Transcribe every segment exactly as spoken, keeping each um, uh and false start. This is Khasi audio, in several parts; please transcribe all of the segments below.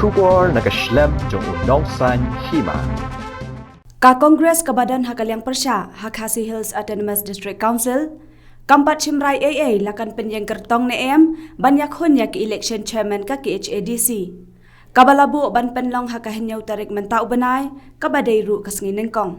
Khubor na ka shlem jong u Nongsaiñ Hima. Ka Congress kaba don ha ka liang pyrshah ha Khasi Hills Autonomous District Council kam pat shim rai ei ei la kan pynïeng kyrtong ne em ban ïakhun ïa ka election chairman ka K H A D C, kaba la buh ban pynlong ha ka hynñiew tarik mynta u bnai, kaba dei ruh ka sngi nyngkong.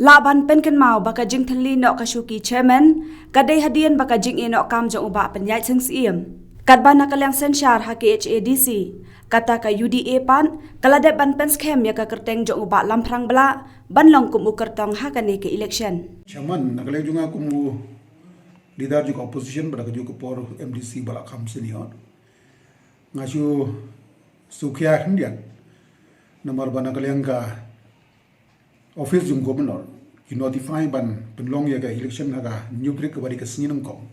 Lah ban pynkynmaw ba ka jingthylli noh ka shuki chairman ka dei hadien ba ka jingïehnoh kam jong u Bah Pynïaid Sing Syiem, katba na ka liang synshar ha K H A D C, kata ka U D A pat ka la dep ban pynskhem ïa ka kyrteng jong u Bah Lamphrang Blah ban long kum u kyrtong ha kane ka election. Chairman, na ka liang jong nga kum u leader jong ka opposition, bad ha kajuh ka por M D C ba la kham senior, nga shu sngewkhia khyndiat namar ba na ka liang ka office jong governor ki notify ban pynlong ïa ka election ha ka hynñiew tarik, kaba dei ka sngi nyngkong,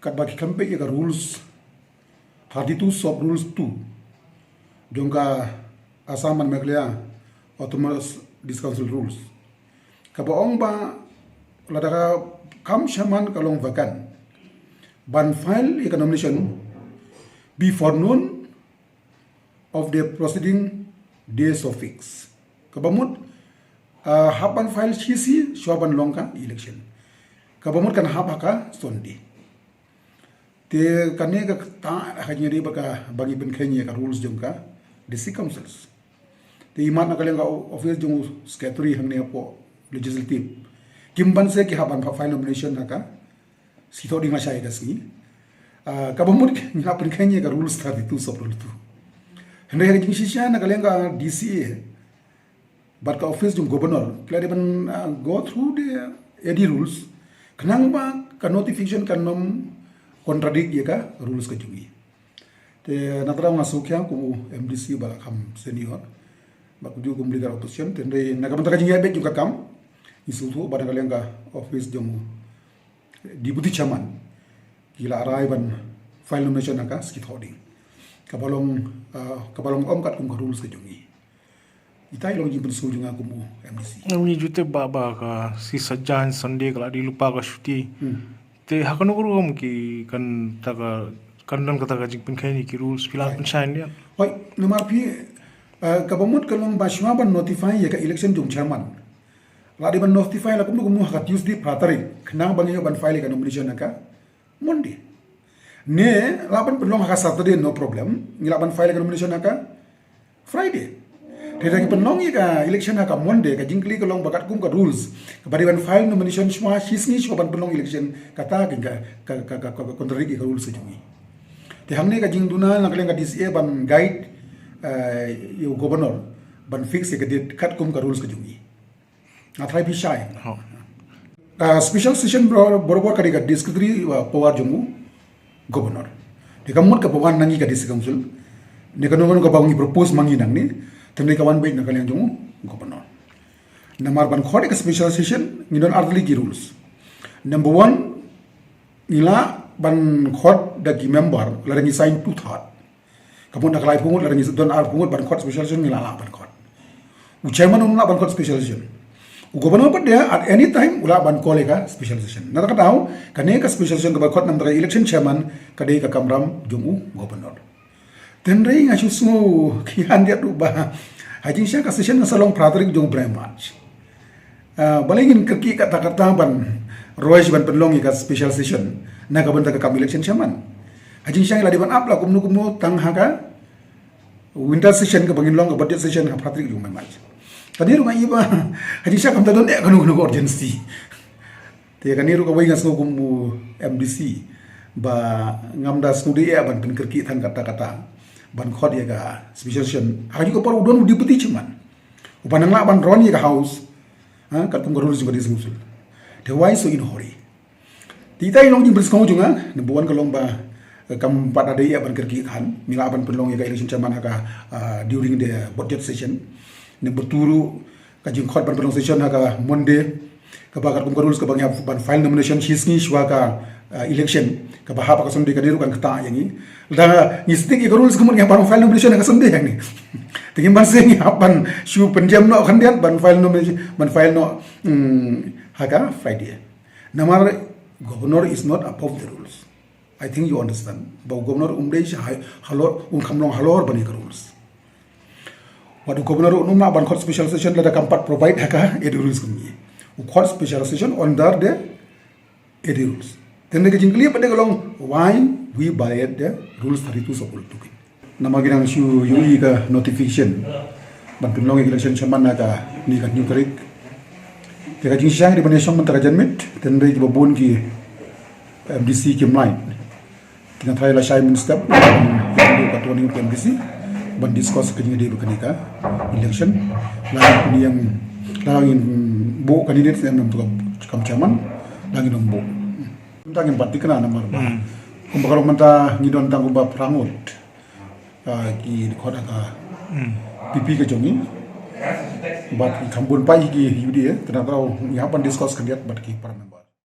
katba ki khlem peit ïa ka rules, thirty-two sub rules two jong ka Assam and Meghalaya Autonomous District Council rules, kaba ong ba lada ka kam chairman ka long vacant, ban file ïa ka nomination before noon of the preceding day suffix. Kaba mut, ah, hap ban file shi sngi shuwa ban long ka election. Kaba mut kan hap ha ka Sunday. Te kane ka ktah ha ka jingïadei bad kaba ngi pynkheiñ ïa ka rules jong ka district councils. Te imat na ka liang ka office jong u secretary hangne hapoh legislative, kim banse ki hap ban file nomination ha ka sngi thohdieng lashai ka sngi. Ah, kaba mut ngi la pynkheiñ ïa ka rules thirty-two sub rule two. Hynrei ha ka jingshisha na ka liang ka D C A bad ka office jong governor ki la dei ban, ah, go through the A D rules, khnang ba ka notification kan ym contradict ïa ka rules ka jong ngi. Te na ka daw nga sngewkhia kum u M D C ba la kham senior, bad kumjuh kum leader opposition, te hynrei na ka bynta ka jingïabeit jong ka kam, ngi sngewthuh ba na ka liang ka office jong u deputy chairman ki la rai ban file nomination ha ka sngi thohdieng, kaba long, ah, kaba long ym katkum ka rules ka jong ngi. Ita i long jingpynsngew jong nga kum u M D C. Ngi ju tip ba, ba ka sngi Saitjaiñ Sunday ka la dei lypa ka shuti. Hmm. Te ha kano ka rukom ki kan ta ka, kan don kata ka jingpynkheiñ ïa ki rules, phi lah, right, pynshai ïa. Hooid, namar phi, eh, kaba mut ka long ba shuwa ban notify ïa ka election jong chairman, la dei ban notify la kumno kumno ha ka Tuesday phra tarik, khnang ba ngin ïoh ban file ïa ka nomination ha ka Monday. Ne lah ban pynlong ha ka Saturday, no problem, ngi lah ban file ïa ka nomination ha ka Friday. Te da ngi pynlong ïa ka election ha ka Monday, ka jingkylli ka long ba katkum ka rules, kaba dei ban file nomination shuwa shi sngi shuwa ban pynlong election, kata ka, ka, ka contradict ïa ka rules ka jong ngi. Te hangne ka jingduna na ka liang ka D C A ban guide, eh, ïa u governor ban fix ïa ka date katkum ka rules ka jong ngi. Nga tharai phi shai. Hooid. Ka special session bor-, borabor ka dei ka discretionary, uh, power jong u governor. Te ka mut ka power na ngi ka district council, ne kano kano kaba ngi propose ma ngi nangne, te hynrei ka wan beit na ka liang jong u governor. Namar ban khot ïa ka special session ngi don artylli ki rules. Number one, ngi lah ban khot da ki member lada ngi sign two third. Ka mut na ka laiphew ngut lada ngi don arphew ngut ban khot special session, ngi lah lah ban khot. U chairman um lah ban khot special session. U governor pat de at any time u lah ban call ïa ka special session. Na kata ka daw kane ka special session kaba khot namar ka election chairman ka dei ka kamram jong u governor. Te hynrei nga shu sngew khia khyndiat ruh ba ha jingshisha ka session kan sa long phra tarik jong u bnai March. Ah, balei ngin kyrkieh katta katta ban rush ban pynlong ïa ka special session na ka bynta ka kam election chairman? Ha jingshisha ngi la dei ban ap la kumno kumno tang ha ka winter session kaba ngin long, ka budget session ha phra tarik jong u bnai March. Kane ruh nga i ba ha jingshisha kam ta don eh kano kano ka urgency. Te kane ruh kawei nga sngew kum u M D C ba ngam da sngewdei eh ban pynkyrkieh tang katta katta ban khot ïa ka special session ha kajuh ka por u don u deputy chairman uba nang lah ban run ïa ka house, ha, katkum ka rules jong ka district council. Te why so in hurry? Te ita i long jingpynsngew jong nga, number one ka long ba, eh, kam pat da dei eh ban kyrkieh than, ngi lah ban pynlong ïa ka election chairman ha ka, ah, during the budget session. Number two ruh ka jingkhot ban pynlong session ha ka Monday, kaba katkum ka rules kaba ngi hap ban file nomination shi sngi shuwa ka, ah, election, kaba hap ha ka Sunday, kane ruh kan ktah ïa ngi. Lada ngi stick ïa ka rules ka mut ngi hap ban file nomination ha ka Sunday hangne. Te ngim banse ngi hap ban shu pynjem noh khyndiat ban file nomination, ban file noh, mm, ha ka Friday. Namar governor is not above the rules. I think you understand ba u governor um dei sha halor, um kham long halor ban ïa ka rules. Wat u governor um lah ban khot special session lada kam pat provide ha ka eighty rules kumne. U khot special session under the eighty rules. Teng da ka jingkylli pat da ka long why we violate the rules thirty-two sub rule two. Namar ki dang shu ïohi ka notification ban pynlong election shaman na ka ni ka new tarik. Te ka jingshisha ngi dei ban ïashong mynta ka janmiet, teng da kiba bun ki M D C kim line. Ki nga trai la shai mynstep ka toni ka M D C ban discuss ka jingdei ba kane ka election. La ngin pynïeng, la ngin buh candidate em nam tu kam chairman, la ngin ym buh. Mynta ngim pat thikna namar ba kumba ka long mynta ngi don tang kumba phra ngut. Ah, ki dkhot ha ka P P ka jong ngi. Bad ki kham bun paid ki U D A, te nangta ngi hap ban discuss khyndiat bad ki para member.